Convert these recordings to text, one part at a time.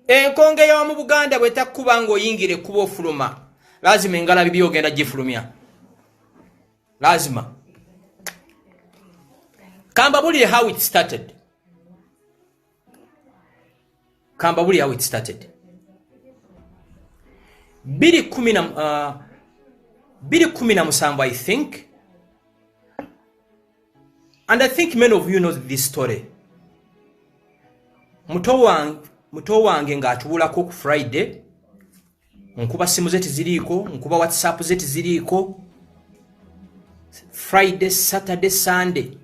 Enkonge y'omu Buganda bwetakkuba ng'oyingira ekkuba ofuluma, lazima engalabi byogenda gifulumya. Lazima kambabulire how it started. Kambabulire how it started. 2017, I think, and I think many of you know this story. Muto wange ng'atubulako ku Friday, nkuba simu ze teziriiko, nkuba WhatsApp ze teziriiko. Friday, Saturday, Sunday,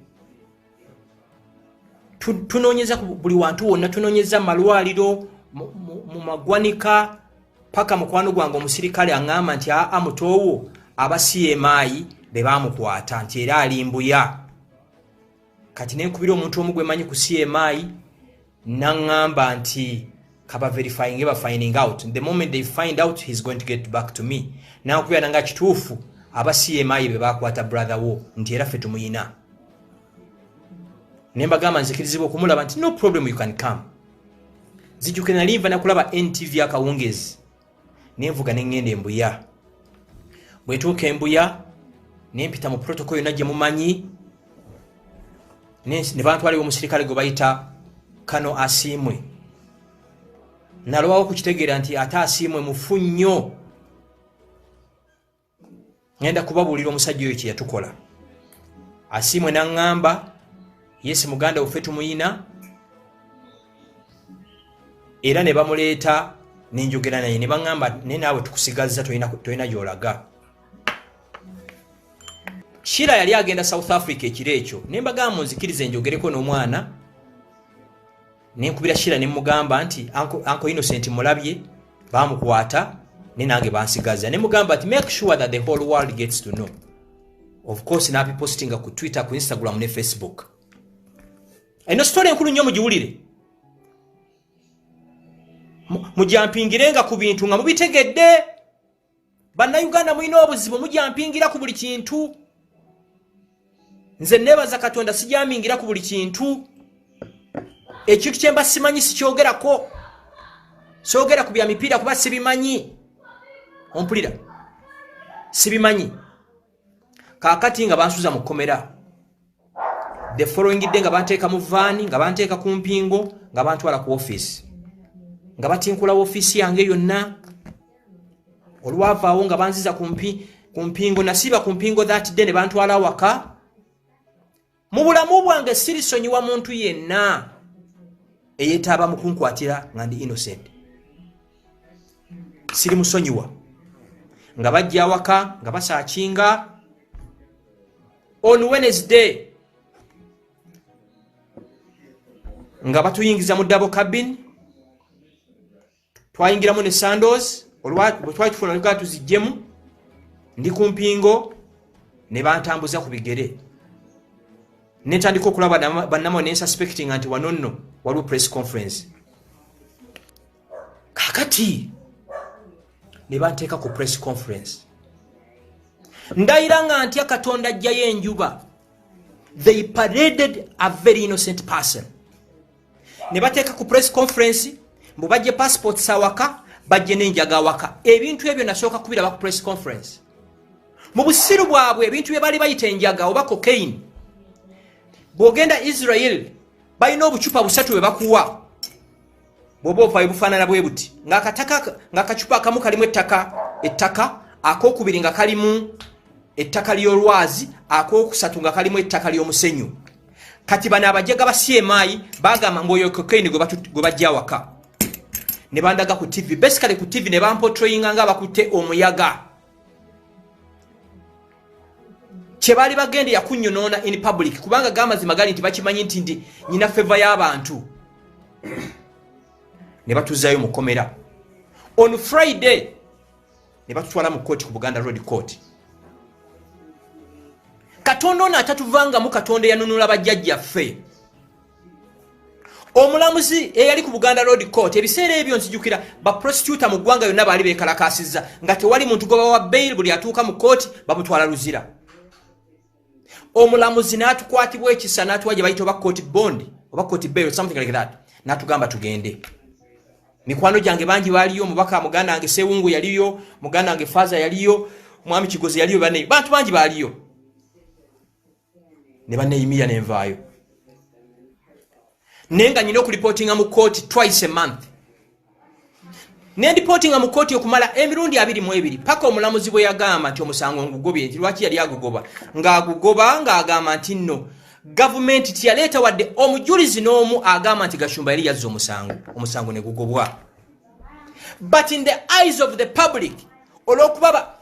tunoonyeza buli wantu wonna, tunoonyeza mu malwaliro, mu magwanika, paka mukwano gwange omusirikale aŋŋamba nti aa, mutoowo aba CMI be baamukwata, nti era ali Mbuya. Kati nenkubira omuntu omu gwe manyi ku CMI, naŋŋamba nti kaba verifying, ba finding out. The moment they find out, he's going to get back to me. Nankubira nanga kituufu, aba CMI be bakwata brother wo, nti era ffe tumuyina. Ne mbagamba, nzikirizibwa okumulaba? Nti no problem, you can come. Zijjukira nali nva nakulaba NTV akawungezi, nenvuga neŋŋenda Embuya. Bwetuuka Embuya, nempita mu protocol yonna gye mumanyi, ne bantwalayo omusirikale gwe bayita Kano Asiimwe. Nalwawo kukitegeera nti ate Asiimwe mufu nnyo. Ŋŋenda kubabuulira omusajja oyo kye yatukola. Asiimwe n'aŋŋamba, yes, muganda waffe tumuyina. Era ne bamuleeta, nenjogera naye, ne baŋŋamba, naye naawe tukusigazza, tolina gy'olaga. Shira yali agenda South Africa ekiro ekyo. Ne mbagamba, munzikirize njogereko n'omwana. Nenkubira Shira ne mugamba nti Uncle Innocent mulabye, bamukwata, ne nange bansigaza. Ne mugamba nti make sure that the whole world gets to know. Of course nabipostinga ku Twitter, ku Instagram ne Facebook. Eno story enkulu nnyo, mugiwulire. Mujampingirenga ku bintu nga mubitegedde. Bannayuganda mulina obuzibu, mujampingira ku buli kintu. Nze neebaza Katonda, sijamingira ku buli kintu. Ekintu kyemba simanyi sikyogerako. Soogera ku bya mipiira kuba sibimanyi. Ompulira? Sibimanyi. Kaakati nga bansuza mu kkomera, the following day nga banteeka mu van, nga banteeka ku mpingo, nga bantwala ku ofiisi, nga batinkula ofiisi yange yonna. Olwavaawo nga banziza ku mpingo. Nasiiba ku mpingo that day, ne bantwala awaka. Mu bulamu bwange sirisonyiwa muntu yenna eyeetaaba mu kunkwatira nga ndi innocent, siri musonyiwa. Nga bajja awaka nga basearchinga. On Wednesday nga batuyingiza mu double cabin, twayingiramu ne sandals. Bwe twali tufuna lugaa tuziggyemu, ndi ku mpingo, ne bantambuza ku bigere. Netandika okulaba bannamo, nensuspectinga nti wano nno waliwo press conference. Kakati ne banteeka ku press conference. Ndayira nga ntya Katonda ajjayo enjuba, they paraded a very innocent person ne bateeka ku press conference mbu bajje passports awaka, bajje n'enjaga awaka. Ebintu ebyo nasooka kubiraba ku press conference. Mu busiru bwabwe, ebintu bye bali bayita enjaga oba cocaine, bw'ogenda Israel balina obucupa busatu bwe bakuwa bw'oba ovaayo, bufaanana bwe buti, ng'akacupa akamu kalimu ettaka, akokubiri nga kalimu ettaka ly'olwazi, akokusatu nga kalimu ettaka ly'omusenyu. Kati bano abajjaga ba CMI bagamba ngaoyo cocaine gwe bajja awaka. Ne bandaga ku TV, basically ku TV ne bamportrayinga nga bakutte omuyaga. Kyebaali bagenda yakunyonoona in public, kubanga gamazima gali nti bakimanyi nti ndi nyina favor y'abantu. Ne batuzaayo mu kkomera. On Friday ne batutwala mu kooti, ku Buganda Road Court. Katonda ono atatuvangamu, Katonda eyanunula bajjajjaffe. Omulamuzi eyali ku Buganda Road Court ebiseera ebyo, nzijukira baprosecutor mu ggwanga yonna baali bekalakasiza, nga tewali muntu gwe bawa bail, buli atuuka mu kooti bamutwala Luzira. Omulamuzi n'atukwatibwa ekisa, n'atuwa gye bayita oba court bond oba court bail, something like that, n'atugamba tugende. Mikwano gyange bangi baaliyo, omubaka muganda wange Sewungu yaliyo, muganda wange Faza yaliyo, mwami Kigozi yaliyo, bane bantu bangi baaliyo ne baneyimira nenvaayo, naye nga nyina okulipootinga mu kooti twice a month. Nendipootinga mu kooti okumala emirundi 22 paka omulamuzi bwe yagamba nti omusango ngugobye. Nti lwaki yali agugoba? Ng'agugoba ng'agamba nti nno gavumenti tiyaleeta wadde omujulizi n'omu agamba nti Gashumba yali yazza omusango, omusango ne gugobwa. But in the eyes of the public, olw'okuba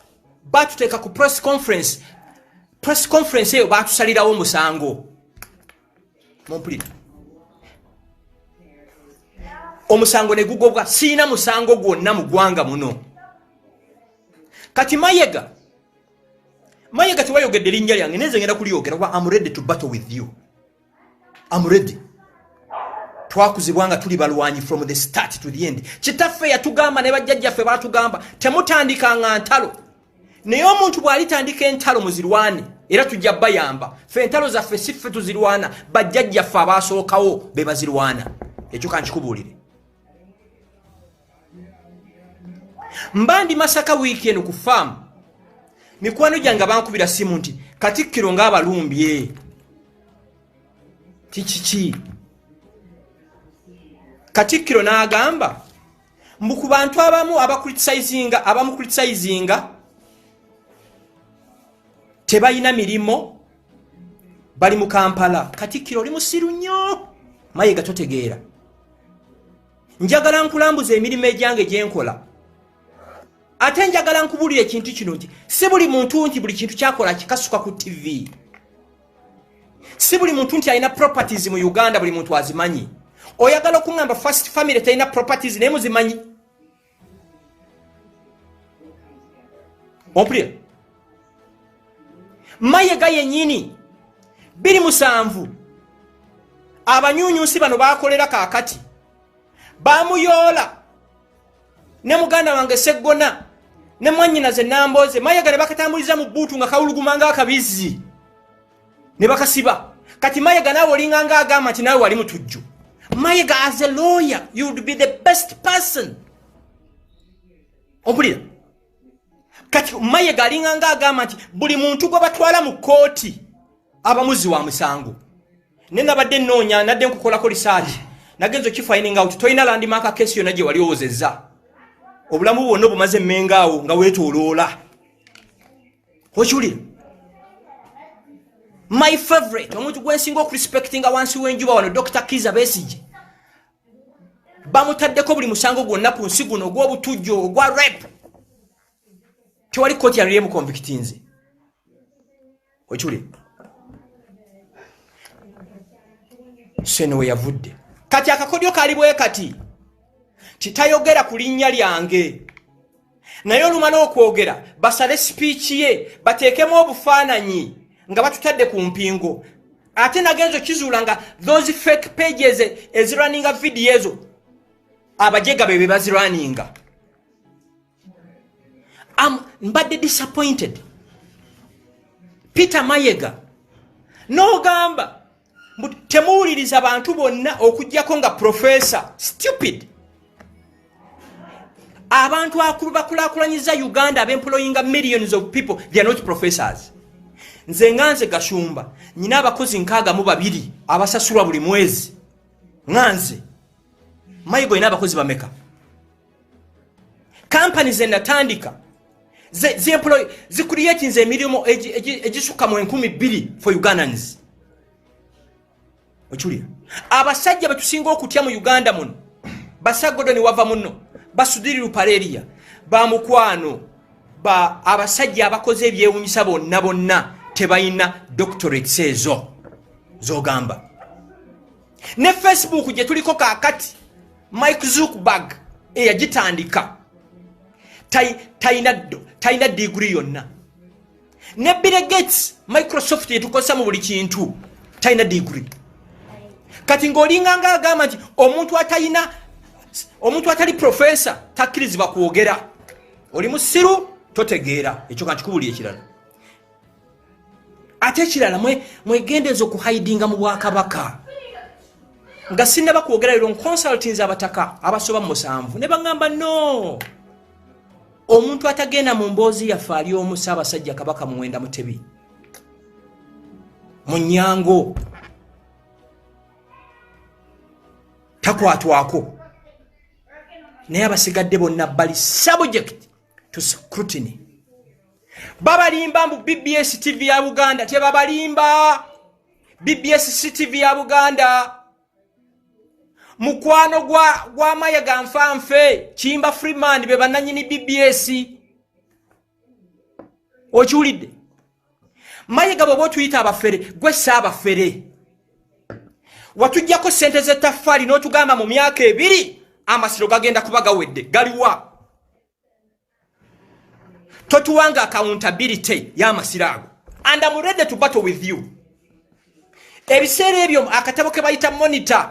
batuteeka ku press conference, press conference eyo batusalirawo omusango. Mumpulira? Omusango ne gugobwa. Siina musango gwonna mu ggwanga muno. Kati Mayega, Mayega, tewayogedde linnya lyange, nenze ngenda kulyogera kuba am ready to battle with you. Am ready. Twakuzibwa nga tuli balwanyi from the start to the end. Kitaffe yatugamba ne bajjajjaffe batugamba, temutandikanga ntalo, naye omuntu bw'alitandika entalo muzirwane, era tujja bayamba. Fe entalo zaffe si ffe tuzirwana, bajjajjaffe abasookawo be bazirwana. Ekyo kankikubuulire. Mba ndi Masaka wiiki eno ku faamu, mikwano gyange bankubira simu nti Katikkiro ng'abalumbye kikiki. Katikkiro n'agamba mbu ku bantu abamu abakritisayizinga, abamukritisayizinga tebalina mirimu, bali mu Kampala. Katikkiro, oli musiru nnyo. Mayiga, totegeera. Njagala nkulambuza emirimu egyange gyenkola, ate njagala nkubuulira ekintu kino nti si buli muntu nti buli kintu kyakola kikasuka ku TV. Si buli muntu nti alina properties mu Uganda buli muntu azimanyi. Oyagala okuŋŋamba first family terina properties naye muzimanyi? Ompulira? Mayega yenyini 27 abanyunyusi bano bakolera kakati bamuyoola ne muganda wange Seggona ne mwanyinaze Namboze. Mayega ne bakatambuliza mu bbuutu nga kawuluguma nga akabizzi ne bakasiba. Kati Mayega, naawe olinga nga agamba nti naawe wali mutujju. Mayega, as a lawyer you would be the best person. Ompulira? Kati Mayega alinga nga agamba nti buli muntu gwe batwala mu kkooti abamuzi wa musango. Ne nabadde nnoonya, nadde nkukolako research, nagenza okifinding out tolina landmark case yonna gye wali owozezza. Obulamu bwonna obumaze emmenga awo nga weetooloola. Okiwulira? My favorite, omuntu gwensinga okurespectinga wansi w'enjuba wano, Dr Kiza Besige, bamutaddeko buli musango gwonna ku nsi guno ogw'obutujju, ogwa rape. Tewali kooti yali emuconvictinze. Okiwulira? Seno we yavudde. Kati akakodyo kali bwe kati titayogera ku linnya lyange, naye olumala okwogera basale sipiiki ye bateekemu obufaananyi nga batutadde ku mpingo. Ate nagenza okizuula nga those fake pages ezirunninga vidiyo ezo, abajega be bebazirunninga. Mbadde disappointed. Peter Mayega, n'ogamba temuwuliriza bantu bonna okugjako nga professor. Stupid. Abantu akulu bakulakulanyiza Uganda, abemployinga millions of people, they are not professors. Nze nga nze Gashumba nyina abakozi 62 abasasulwa buli mwezi. Nga nze Mayigo, olina abakozi bameka? Kampani zenatandika zicreatinze emirimu egisukka mu 2000 for Ugandans. Okiwulira? Abasajja betusinga okutya mu Uganda muno, basagodoni wava muno, basudiri Ruparelia, bamukwano ba abasajja abakoze ebyewunyisa bonna bonna tebalina doctorates ezo zogamba. Ne Facebook gye tuliko kakati, Mike Zuckerberg eyagitandika talina diguri yonna. Ne Bill Gates, Microsoft yetukozesa mu buli kintu, talina diguri. Kati ng'olinga nga agamba nti omuntu atalina, omuntu atali profesa takkirizibwa kwogera. Oli musiru, totegeera. Ekyo kankikubuli. Ekirala, ate ekirala, mwegendeeza okuhidinga mu bwakabaka. Nga sinnaba kwogera leero, nconsultinze abataka abasoba mu 7 ne baŋŋamba, no, omuntu atagenda mu mboozi yaffe ali omu, Ssaabasajja Kabaka Muwenda Mutebi Munyango, takwatwako, naye abasigadde bonna bali subject to scrutiny. Babalimba mbu BBS TV ya Buganda, tebabalimba. BBS si TV ya Buganda. Mukwano gwa Mayiga nfanfe Kimba Freeman be bananyini BBS. Okiwulidde? Mayiga, bw'oba otuyita abafere, gwe saabafere. Watujjako sente z'ettaffaali n'otugamba mu myaka 2 amasiro gagenda kuba gawedde. Galiwa? Totuwanga accountability y'amasiro ago, and I'm ready to battle with you. Ebiseera ebyo akatabo ke bayita Monitor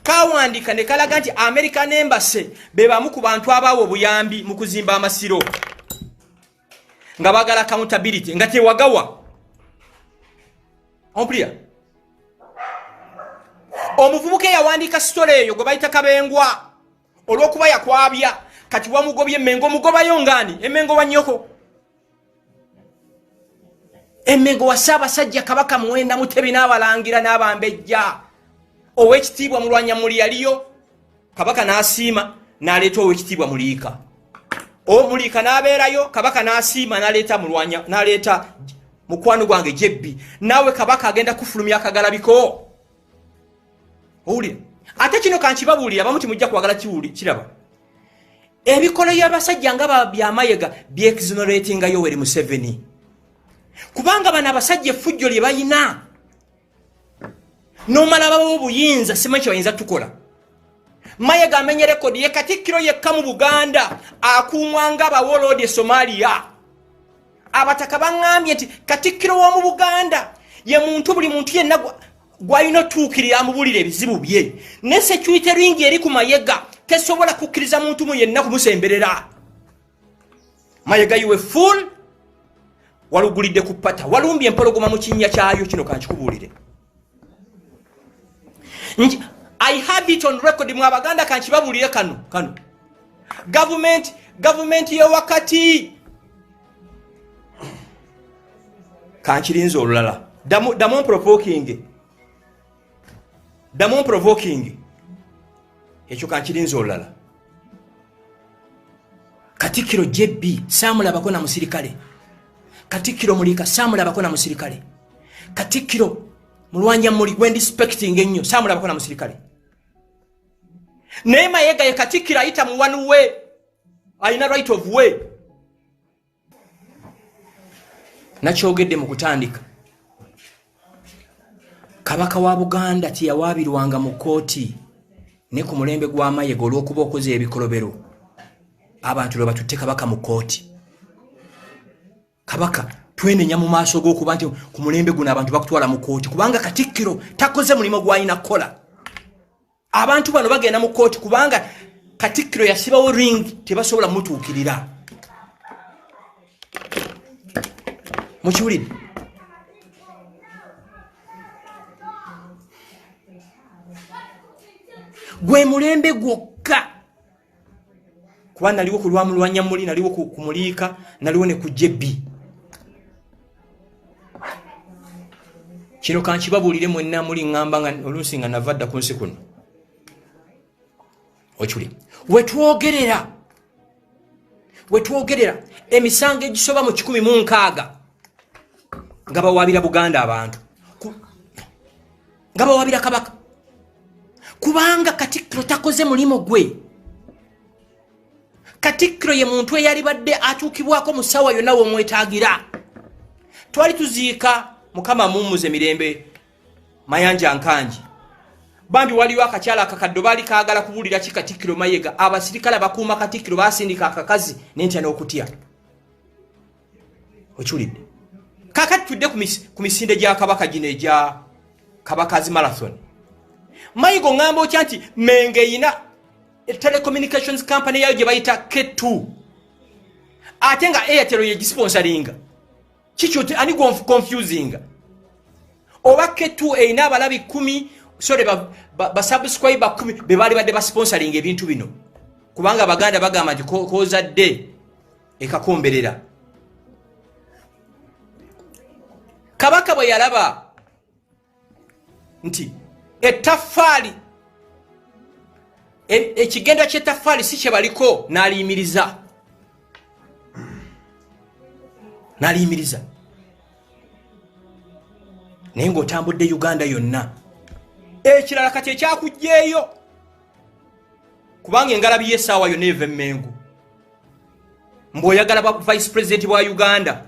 kawandiika ne kalaga nti American Embassy be bamu ku bantu abaawa obuyambi mu kuzimba amasiro, nga baagala accountability, nga tewagawa. Ompulira? Omuvubuka eyawandiika story eyo gwe bayita Kabengwa, olw'okuba yakwabya, kati wamugobye Emmengo. Omugobayo ngaani? Emmengo wa nnyoko? Emmengo wa Ssaabasajja Kabaka Muwenda Mutebi n'abalangira n'abambejja. Owekitiibwa Mulwanyamuli yaliyo, Kabaka n'asiima n'aleeta Owekitiibwa Muliika. Omuliika n'abeerayo, Kabaka n'asiima n'aleeta Mulwanya, n'aleeta mukwano gwange Jebbi. Naawe Kabaka agenda kufulumya akagalabiko. Owulira? Ate kino kankibabuulira, abamu timujja kwagala kiraba. Ebikolo by'abasajja nga byamayega byexoneratinga Yoweri Museveni, kubanga bano abasajja effujjo lye bayina nomala babawo obuyinza, simanyi kyebayinza tukola. Mayega amenye rekodi ye katikkiro yekka mu Buganda akuumwa nga bawoloodi e Somalia. Abataka baŋŋambye nti katikkiro w'omu Buganda ye muntu buli muntu yenna gwalina otuukirira amubuulira ebizibu bye, ne security ring eri ku Mayega tesobola kukkiriza muntu mu yenna kumusemberera. Mayega, you a fool. Walugulidde ku pata, walumbye empologoma mu kinnya kyayo. Kino kankikubuulire, I have it on record. Mu Abaganda, kankibabuulire kano gavumenti yewakati, kankirinza olulala. Damu provoking, damu provoking ekyo, kankirinza olulala. Katikkiro JB saamulabako na musirikale. Katikkiro Mulika saamulabako na musirikale. Katikkiro Mulwanya muli gwendisipecting ennyo saamulabako na musirikale. Naye Mayega ye katikkiro ayita mu one way, alina right of way. Nakyogedde mu kutandika, Kabaka wa Buganda teyawaabirwanga mu kooti, ne ku mulembe gwa Mayega, olw'okuba okoze ebikolobero, abantu lwe batutte Kabaka mu kooti. Kabaka, twenenya mu maaso g'okuba nti ku mulembe guno abantu bakutwala mu kooti kubanga katikkiro takoze mulimu gw'alina kukola. Abantu bano bagenda mu kooti kubanga katikkiro yasibawo ring, tebasobola mutuukirira. Mukiwulidde? Gwe mulembe gwokka, kuba naliwo ku lwamulwanya muli, naliwo ku Muliika, naliwo ne ku Jebbi. Kino kankibabuulire mwenna muli ŋŋamba nga oluusi nga nava dda ku nsi kuno. Okuli wetwogerera emisango egisoba mu 160 nga bawaabira Buganda, abantu nga bawaabira Kabaka kubanga katikkiro takoze mulimu gwe. Katikkiro ye muntu eyalibadde atuukibwako mu ssaawa yonna womwetaagira. Twali tuziika, Mukama mummuze mirembe, Mayanja Nkangi. Bambi waliwo akakyala akakaddo baali kaagala kubuulira ki Katikkiro Mayega. Abasirikale abakuuma katikkiro basindika akakazi nentya n'okutya. Okiwulidde? Kakati tudde ku misinde gya Kabaka gino egya Kabakazi Marathon. Mayiga, oŋŋamba otya nti Mengo eyina telecommunications company yayo gye bayita K2, ate nga Airtel yegisponsoringa? Kikyo ani confusinga? Oba K2 erina abalabi 10, Sorry, ba subscriber 10 be baali badde basponsoringa ebintu bino, kubanga abaganda bagamba nti kozadde ekakomberera. Kabaka bwe yalaba nti ettaffaali, ekigenda ky'ettaffaali si kye baliko, n'aliyimiriza, n'aliyimiriza. Naye ng'otambudde Uganda yonna. Ekirala kati ekyakugjeeyo, kubanga engalabi y'essaawa yonna eva emmengo, mbw'oyagala bwa vice president bwa Uganda.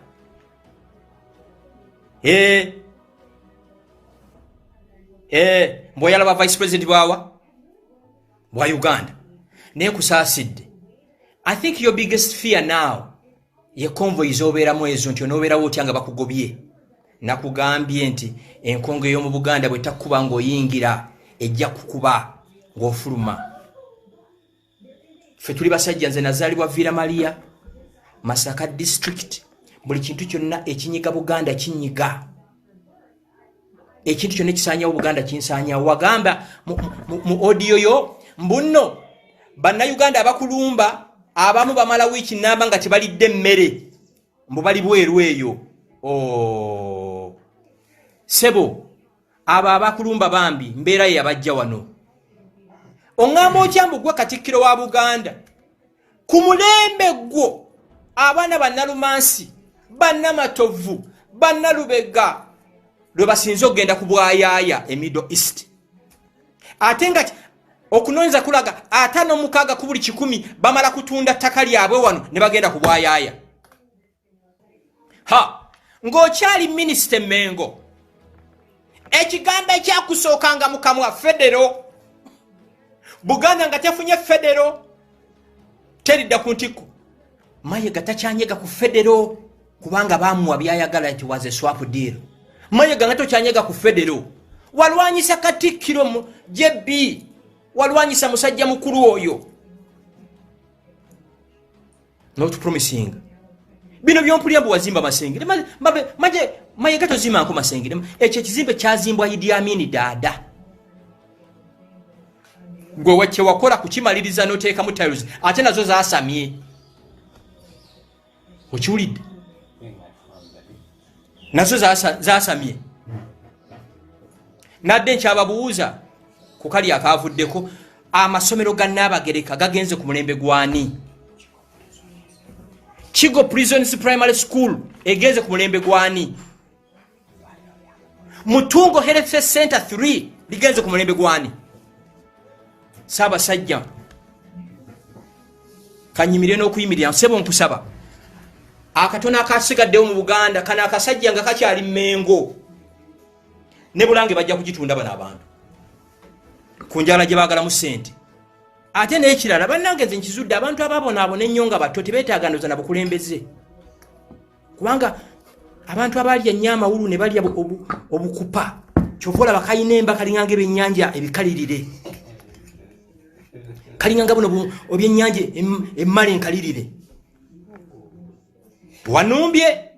Mbw'oyagala bwa vice president bwawa bwa Uganda. Naye kusaasidde, I think your biggest fear now ye convoy z'obeeramu ezo, nti onoobeerawo otya nga bakugobye. Nakugambye nti enkonge ey'omu Buganda bwe takkuba ng'oyingira, ejja kukuba ng'ofuluma. Ffe tuli basajja. Nze nazaalibwa Villa Maria, Masaka District. Buli kintu kyonna ekinyiga Buganda kinyiga, ekintu kyonna ekisanyawo Buganda kinsanyawo. Wagamba mu audio yo mbunno Bannayuganda abakulumba abamu bamala wiiki namba nga tebalidde emmere, mbu bali bweru eyo. Oh. Sebo, abo abakulumba bambi mbeera ye yabajja wano. Oŋŋamba otya mbu gwe katikkiro wa Buganda, ku mulembe gwo abaana bannalumansi, bannamatovu, bannalubega lwe basinze okugenda ku bwayaaya e Middle East, ate nga okunoonyeza kulaga 56 ku buli 100 bamala kutunda ttaka lyabwe wano ne bagenda ku bwayaaya? Ha, ng'okyali minisita Emmengo, ekigambo ekyakusookanga mu kamwa federo. Buganda nga tefunye federo teridda ku ntikko. Mayiga takyanyega ku federo kubanga bamuwa byayagala. It was a swap deal. Mayiga nga tokyanyega ku federo. Walwanyisa katikkiro mu JB, walwanyisa musajja mukulu oyo. Not promising bino byompulira mbu wazimba Masengere. Maje Mayiga tozimbanko Masengere. Ekyo ekizimbe kyazimbwa Idi Amini Daada. Gwe kyewakola kukimaliriza noteekamu tiles, ate nazo zasamye. Okiwulidde? Nazo zasamye. Nadde nkyababuuza ku kali akavuddeko, amasomero ga Nnaabagereka gagenze ku mulembe gwani? Kigo Prisons Primary School egenze ku mulembe gwani? Mutungo Health Center 3 ligenze ku mulembe gwani? Saabasajja, kanyimire n'okuyimirira. Nsebo, nkusaba akatono akasigaddewo mu Buganda, kano akasajja nga kakyali Mmengo ne Bulange bajja kugitunda bano abantu ku njala gye baagalamu ssente. Ate n'ekirala, bannange, nze nkizudde, abantu ababonaabona ennyo nga bato tebeetaaga ndoza na bukulembeze, kubanga abantu abalya ennyo amawulu ne balya obukupa, kyova olaba kalina emba, kalinganga ebyennyanja ebikalirire, kalinganga buno ebyennyanja emmale enkalirire. Wanumbye,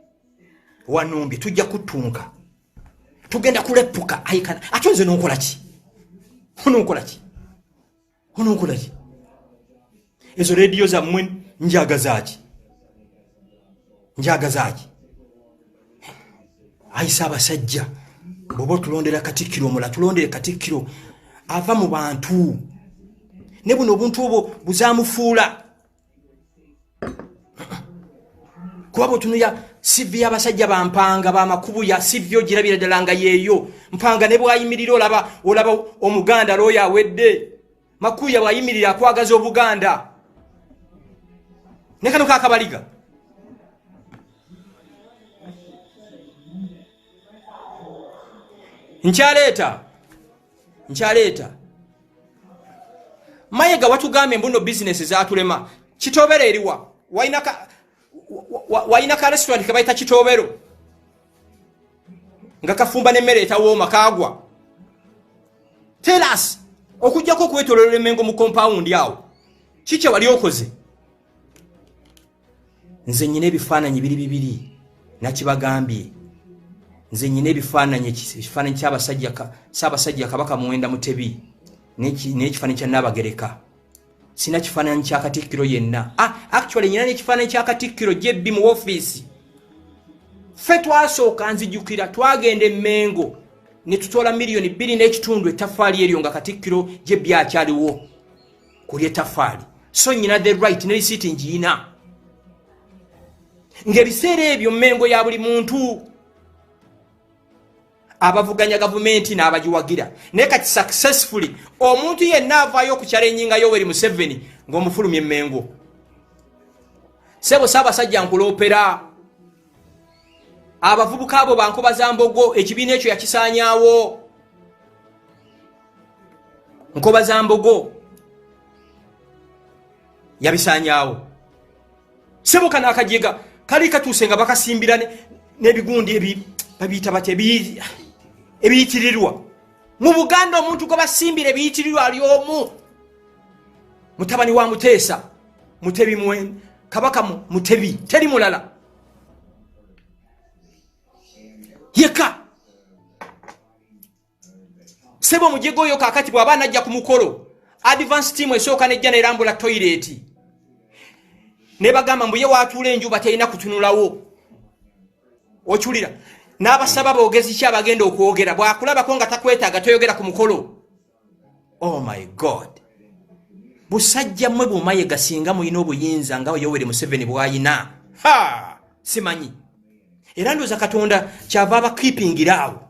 wanumbye, tujja kutunka, tugenda kulepuka. Ayikana ate nze nonkola ki? Ononkola ki? Ononkola ki? Ezo rediyo zammwe njagazaaki? Njagazaaki? Ayisa abasajja, bwoba otulondera katikkiro omula, tulondere katikkiro ava mu bantu, ne buno obuntu obwo buzamufuula, kuba bwetunuya CV y'abasajja bampanga bamakubuya, CV ogirabira ddala nga yeeyo Mpanga ne bwayimirira olaba, olaba Omuganda looyo awedde. Makuya bwayimirira akwagaza Obuganda, ne kano kakabaliga. Nkyaleeta, nkyaleeta. Mayiga, watugambye mbuno bizinesi zatulema. Kitobero eriwa? Walina ka restaurant kebayita Kitobero nga kafumba nemmere etawooma, kagwa. Tell us, okujjako okwetololera Emengo mu compound awo, kikye wali okoze? Nze nyina ebifaananyi biri bibiri, nakibagambye. Nze nyina ebifaananyi, ekifaananyi kyabasajja, Ssaabasajja Kabaka Muwenda Mutebi, n'ekifaananyi kya Nnaabagereka. Sina kifaananyi kya Katikkiro yenna. Actually nyina n'ekifaananyi kya Katikkiro JB mu ofiisi. Ffe twasooka, nzijukira twagenda Emmengo ne tutwala 2.5 miliyoni ettaffaali eryo nga Katikkiro JB akyaliwo ku ly'ettaffaali. So nyina the right ne risiiti ngiyina, ng'ebiseera ebyo Mmengo ya buli muntu, abavuganya gavumenti n'abagiwagira. Naye kati successfully omuntu yenna avaayo okuchallenginga Yoweri Museveni ng'omufulumya Emmengo. Sebo Saabasajja, nkuloopera abavubuka abo bankoba za mbogo. Ekibiina ekyo yakisaanyaawo, nkoba za mbogo yabisaanyaawo. Sebo, kano akajega kali katuuse nga bakasimbira n'ebigundi ebi babiyita batya, ebiyitirirwa mu Buganda. Omuntu gwe basimbira ebiyitirirwa ali omu, mutabani wa Muteesa, Mutebi, Kabaka Mutebi, teri mulala yeka. Sebo, omujega oyo kakati bw'aba anajja ku mukolo, advance team esooka nejja nerambula toilet, nebagamba mbu ye watuula enjuba terina kutunulawo. Okiwulira? N'abasaba boogezi ki abagenda okwogera, bwakulabako nga takwetaaga, toyogera ku mukolo. Oh my God, busajja mmwe bumayega, singa mulina obuyinza nga Yoweri Museveni bw'ayina, ha, simanyi. Era ndowooza Katonda kyava abakeepingira awo.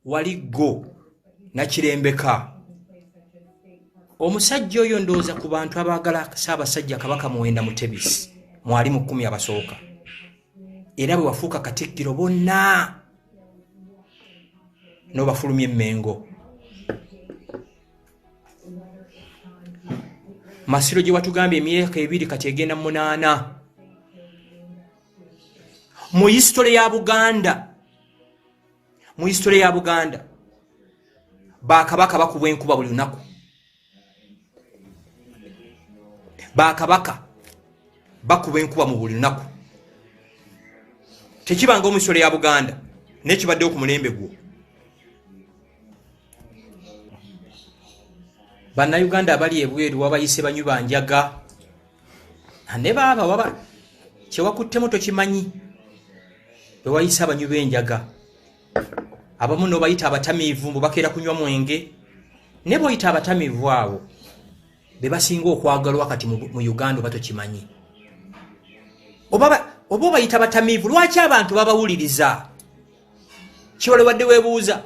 Wali go nakirembeka omusajja oyo. Ndowooza ku bantu abaagala Ssaabasajja Kabaka Muwenda Mutebisi mwali mu 10 abasooka, era bwe wafuuka katikkiro bonna n'obafulumya Emmengo. Masiro gye watugambye emyaka 2, kati egenda 8. Mu history ya Buganda, mu history ya Buganda, bakabaka bakubwa enkuba buli lunaku. Bakabaka bakuba enkuba mu buli lunaku. Tekibanga omu history ya Buganda, naye kibaddewo ku mulembe gwo. Bannayuganda abali ebweru wabayise banywi banjaga, ne baaba waba kyewakuttemu tokimanyi. Bewayise abanywi b'enjaga, abamu nobayita abatamiivu, mbu bakeera kunywa mwenge. Ne boyita abatamiivu abo be basinga okwagalwa kati mu Uganda, oba tokimanyi. Oba obayita batamiivu, lwaki abantu babawuliriza? Kiwale wadde weebuuza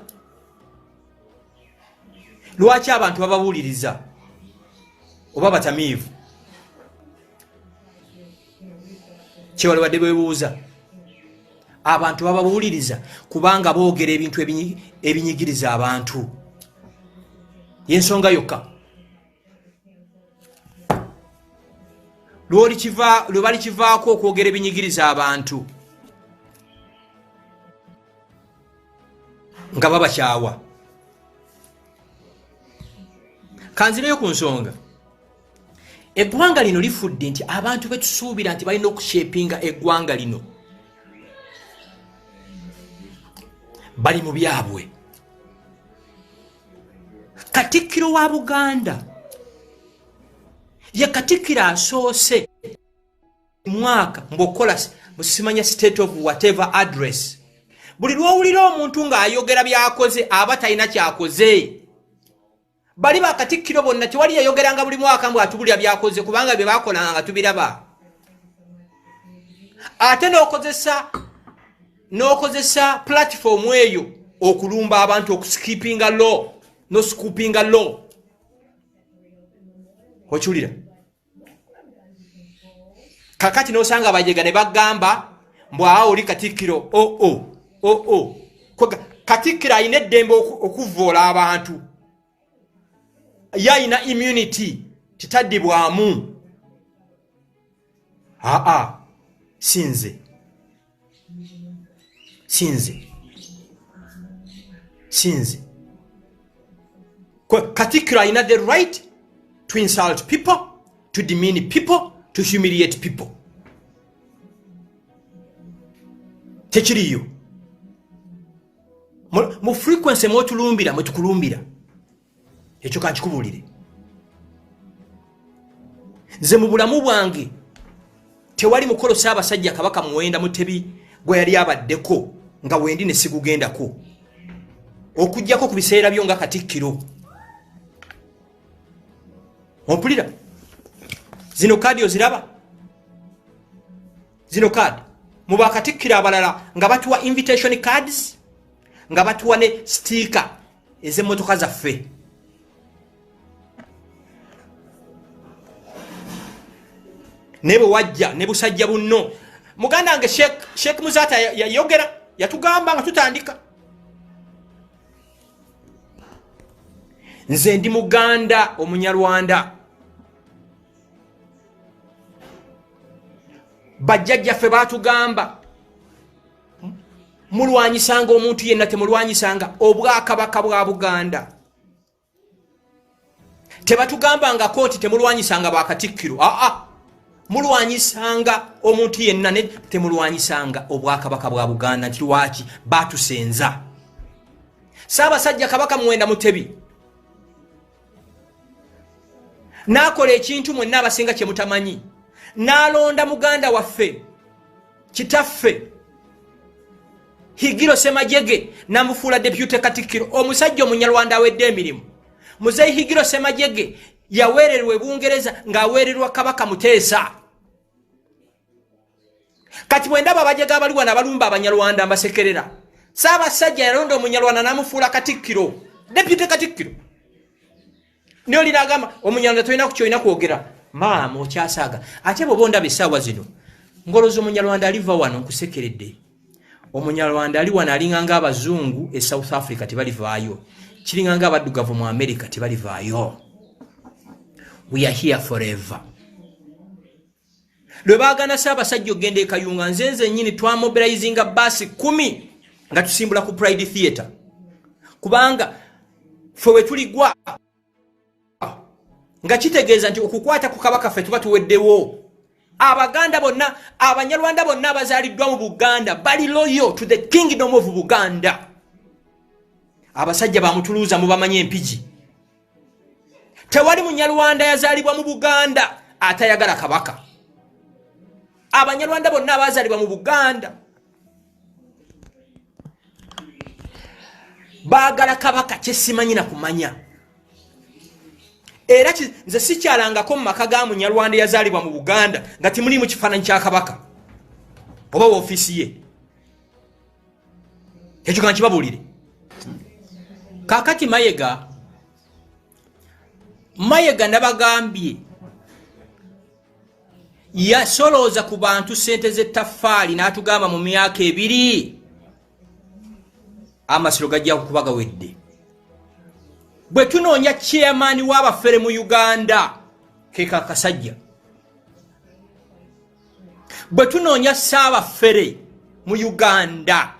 lwaki abantu babawuliriza oba batamiivu. Kyewale wadde bebuuza, abantu babawuliriza kubanga boogera ebintu ebinyigiriza abantu, yensonga yokka. Lwe bali kivaako okwogera ebinyigiriza abantu nga babakyawa. Kanzireyo ku nsonga. Eggwanga lino lifudde nti abantu betusuubira nti balina okushapinga eggwanga lino bali mu byabwe. Katikkiro wa Buganda ye katikkiro asoose mwaka mbwokukola musimanya state of whatever address. Buli lwowulira omuntu ng'ayogera byakoze, aba talina kyakoze. Bali bakatikkiro bonna tewali yayogeranga buli mwaka mbu atubulira byakoze, kubanga bye bakolanga nga tubiraba. Ate n'okozesa platform eyo okulumba abantu, okuskippinga law, noskippinga law. Okiwulira? Kakati nosanga abajega ne bagamba mbu awo oli katikkiro. Oo oo, katikkiro alina eddembe okuvvoola abantu, ye alina immunity, titaddibwamu. Aa, sinze, sinze, sinze. Katikkiro alina the right to insult people, to demean people, to humiliate people. Tekiriyo. Mu frequency mwotulumbira mwetukulumbira. Ekyo kankikubuulire. Nze mu bulamu bwange tewali mukolo Ssaabasajja Kabaka Muwenda Mutebi gwe yali abaddeko nga wendi ne sigugendako, okuggyako ku biseera byo nga Katikkiro. Ompulira? Zino kaadi oziraba? Zino kaadi mu bakatikkiro abalala nga batuwa invitation cards, nga batuwa ne sitiika ez'emmotoka zaffe. Naye bwe wajja ne busajja bunno, muganda wange Sheikh Muzaata yayogera, yatugamba nga tutandika, nze ndi Muganda Omunyarwanda, bajjajjaffe batugamba mulwanyisanga omuntu yenna, temulwanyisanga obwakabaka bwa Buganda. Tebatugambangako nti temulwanyisanga bakatikkiro. Aa, mulwanyisanga omuntu yenna, ne temulwanyisanga obwakabaka bwa Buganda. Nti lwaki batusenza Ssaabasajja Kabaka Muwenda Mutebi n'akola ekintu mwenna abasinga kye mutamanyi, n'alonda muganda waffe, kitaffe Higiro Semajege, namufuula deputy katikkiro, omusajja Omunyarwanda awedde emirimu. Muzeyi Higiro Semajege yaweererwa e Bungereza ng'aweererwa Kabaka Muteesa. Kati bwe ndaba abajega abali wano abalumba Abanyarwanda, mbasekerera. Ssaabasajja yalonda Omunyarwanda n'amufuula katikkiro, deputy katikkiro. Naye oli n'agamba Omunyarwanda tolina kukyolina kwogera. Maama okyasaaga. Ate bw'oba ondaba essaawa zino ngoloza Omunyarwanda aliva wano, nkusekeredde. Omunyarwanda ali wano alinga ng'abazungu e South Africa, tebalivaayo. Kiringa ng'abaddugavu mu America, tebalivaayo. We are here forever. Lwe baagana Ssaabasajja okugenda e Kayunga, nze nzennyini twamobilizinga baasi 10 nga tusimbula ku Pride Theatre, kubanga ffe we tuligwa nga kitegeeza nti okukwata ku Kabaka ffe tuba tuweddewo. Abaganda bonna, Abanyarwanda bonna abazaaliddwa mu Buganda bali loyal to the Kingdom of Buganda. Abasajja bamutuluuza mubamanyi empigi. Tewali Munyarwanda yazaalibwa mu Buganda atayagala Kabaka. Abanyarwanda bonna abazaalibwa mu Buganda baagala Kabaka. Kyesimanyi na kumanya era nze sikyalangako mu maka ga Munyarwanda yazaalibwa mu Buganda nga timulimu kifaananyi kya Kabaka oba woofiisi ye. Ekyo kankibabuulire. Kakati Mayega, Mayega nabagambye yasolooza ku bantu sente z'ettaffaali n'atugamba mu myaka 2 amasiro gajja kuba gawedde. Bwe tunoonya chairman w'abafere mu Uganda, keka kasajja. Bwe tunoonya ssaabafere mu Uganda,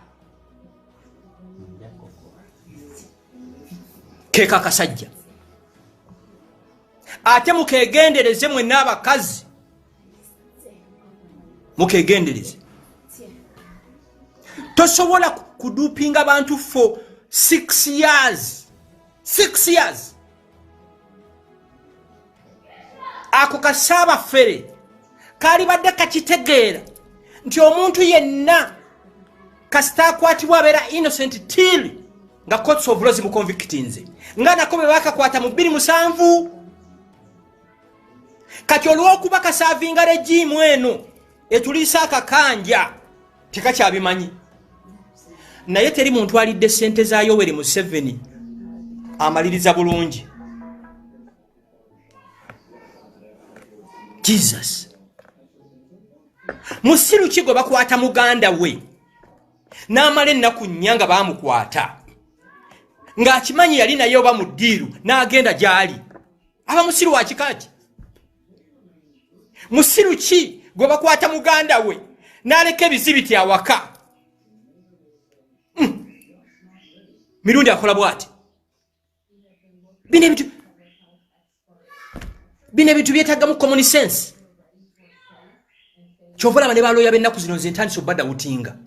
keka kasajja. Ate mukegendereze mwenna abakazi, mukegendereze. Tosobola kudupinga bantu for 6 years, 6 years. Ako kasaabafere kalibadde kakitegeera nti omuntu yenna kasita akwatibwa abeera innocent till nga courts of law zimuconvictinze, nga nako bwe bakakwata mu 27. Kati olw'okuba kaservinga regime eno etuliisa akakanja, tekakyabimanyi. Naye teri muntu alidde sente za Yoweri Museveni amaliriza bulungi. Jesus, musiru ki gwe bakwata muganda we n'amala ennaku 4 nga bamukwata, ng'akimanyi yali naye oba mu ddiiru, n'agenda gy'ali? Aba musiru wa kika ki? Musiru ki gwe bakwata muganda we n'aleka ebizibiti awaka? Mirundi akola bw'ati. Bino ebintu byetagamu common sense. Kyova olaba ne balooya b'ennaku zino nze ntandise obadoubtinga.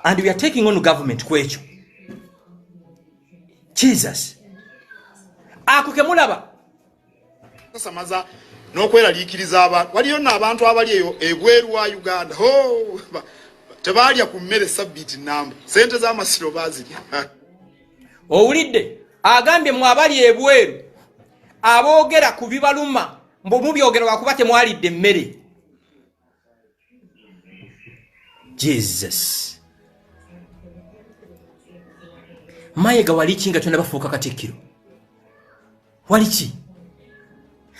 And we are taking on government kwekyo. Jesus, ako kemulaba. Samaza n'okweraliikiriza abantu. Waliyo nno abantu abali eyo ebweru wa Uganda. Ho, tebaalya ku mmere sabbiiti namba, sente z'amasiro baazirya. Owulidde agambye mwe abali ebweru aboogera ku bibaluma, mbu mubyogera lwakuba temwalidde emmere. Jesus, Mayiga, waliki nga tonabafuuka katikkiro? Waliki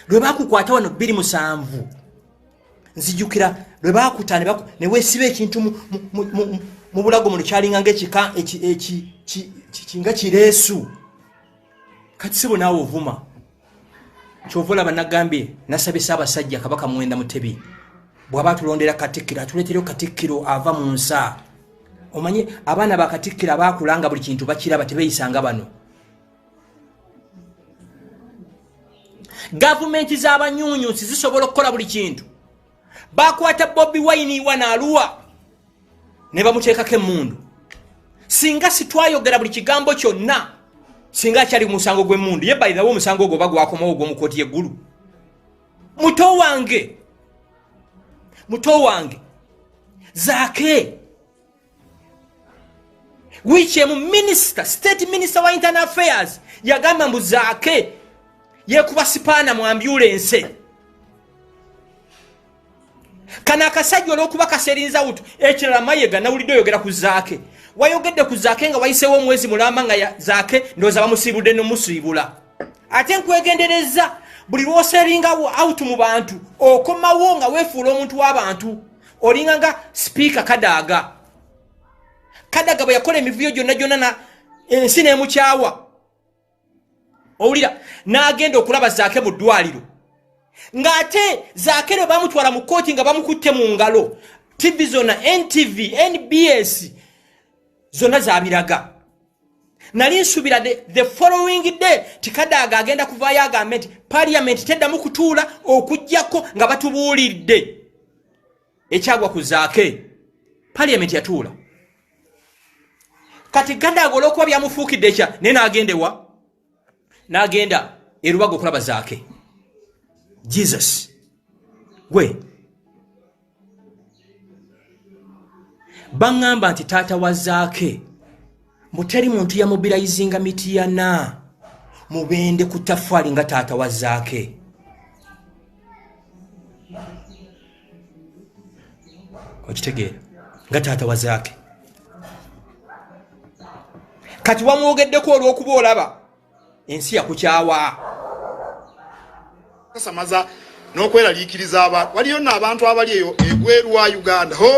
lwe bakukwata wano 27? Nzijukira lwe bakuta ne weesiba ekintu mu bulago muno, kyalinga ngaekika nga kireesu. Kati sibo naawe ovuma. Kyova olaba nagambye, nasabye Ssaabasajja Kabaka Muwenda Mutebi, bw'aba atulondera katikkiro, atuleetereyo katikkiro ava mu nsa. Omanye abaana bakatikkiro abaakula nga buli kintu bakiraba, tebeeyisanga bano. Gavumenti z'abanyunyusi zisobola okukola buli kintu. Bakwata Bobi Wine wanaaluwa ne bamuteekako emmundu. Singa sitwayogera buli kigambo kyonna, singa akyali musango gw'emmundu. Ye bayirawo omusango ogwo oba gwakomawo ogw'omukooti yeggulu. Muto wange, muto wange Zaake, wiiki emu minisita, state minister wa internal affairs yagamba mbu Zaake yekuba sipaana mu ambulense. Kano akasajja olwokuba kaserinzawutu. Ekirala, Mayega, nawulidde oyogera ku Zaake. Wayogedde ku Zaake nga wayiseewo omwezi mulamba nga Zaake ndowooza bamusiibudde nomusiibula. Ate nkwegendereza, buli lwosellinga out mu bantu, okomawo nga weefuula omuntu w'abantu. Olinga nga Sipiika Kadaaga. Kadaga bwe yakola emivuyo gyonna gyonna na ensi n'emukyawa, owulira, n'agenda okulaba Zaake mu ddwaliro, ng'ate Zaake lwe bamutwala mu kkooti nga bamukutte mu ngalo, TV zonna, NTV, NBS, zonna zabiraga. Nali nsuubira the following day tikadaaga agenda kuvaayo agambe nti parliament teddamu kutuula okugjako nga batubuulidde ekyagwa ku Zaake. Parliament yatuula. Kati Gadaaga olwokuba byamufuukidde ekya, naye n'agenda ewa, n'agenda erubaga okulaba Zaake. Jesus, gwe baŋŋamba nti taata wa Zaake muteri muntu yamobilizinga Mitiyana, Mubende ku tafaali nga taata wa Zaake. Okitegeera, nga taata wa Zaake. Kati wamwogeddeko olw'okuba olaba ensi yakukyawa. Samaza n'okweraliikiriza abantu. Waliyo nno abantu abali eyo ebweru wa Uganda. Ho,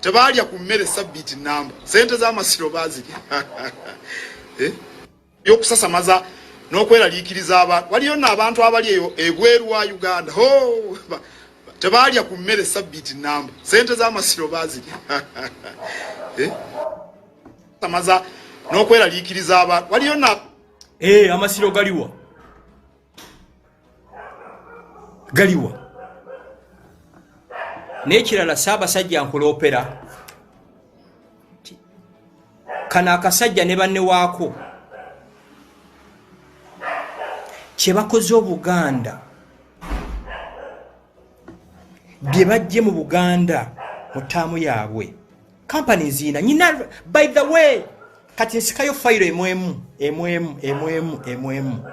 tebaalya ku mmere sabbiiti namba, sente z'amasiro baazirya. Eh? Yokusasamaza n'okweraliikiriza abantu. Waliyo nno abantu abali eyo ebweru wa Uganda. Ho, tebaalya ku mmere sabbiiti namba, sente z'amasiro baazirya. Eh? Samaza n'okweraliikiriza abantu. Waliyo nno Eh, amasiro galiwa? Galiwa? N'ekirala, Ssaabasajja, nkuloopera kano akasajja ne banne waako kye bakoze Obuganda, bye bajje mu Buganda mu ttaamu yaabwe. Kampani ziina nyina. By the way, kati nsikayo fayiro emwemu emwemu emwemu emwemu.